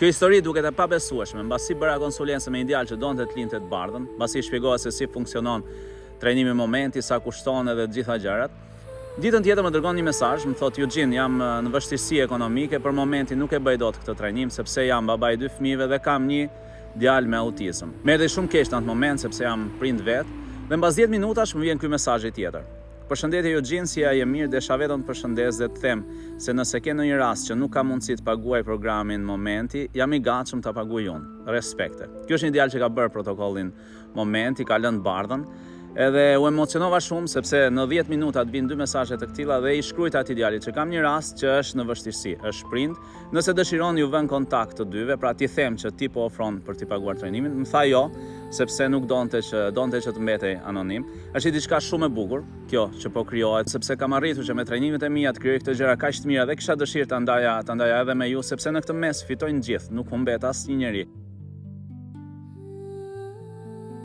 Kjo histori duket e pabesueshme, mbasi bëra konsulencë me një djalë që donte të linte të bardhën, mbasi i shpjegova se si funksionon trajnimi Momenti, sa kushton edhe të gjitha gjërat. Ditën tjetër më dërgon një mesazh, më thotë Juxhin, jam në vështirësi ekonomike, për momentin nuk e bëj dot këtë trajnim sepse jam baba i dy fëmijëve dhe kam një djalë me autizëm. Më erdhi shumë keq në atë moment sepse jam prind vetë dhe mbas 10 minutash më vjen ky mesazhi tjetër. Përshëndetje Juxhin, si je, je mirë, desha vetëm të përshëndes dhe të them se nëse ke ndonjë rast që nuk ka mundësi të paguaj programin Momenti, jam i gatshëm ta paguaj unë. Respekte. Ky është një djalë që ka bërë protokollin Momenti, ka lënë bardhën. Edhe u emocionova shumë sepse në 10 minuta të vijnë dy mesazhe të këtilla dhe i shkruajta atij djalit që kam një rast që është në vështirësi, është prind. Nëse dëshiron ju vë në kontakt të dyve, pra t'i them që ti po ofron për t'i paguar trajnimin. Më tha jo, sepse nuk donte që donte që të mbetej anonim. Është një diçka shumë e bukur kjo që po krijohet, sepse kam arritur që me trajnimet e mia të krijoj këto gjëra kaq të mira dhe kisha dëshirë ta ndaja, ta ndaja edhe me ju, sepse në këtë mes fitojnë të gjithë, nuk humbet asnjë njeri.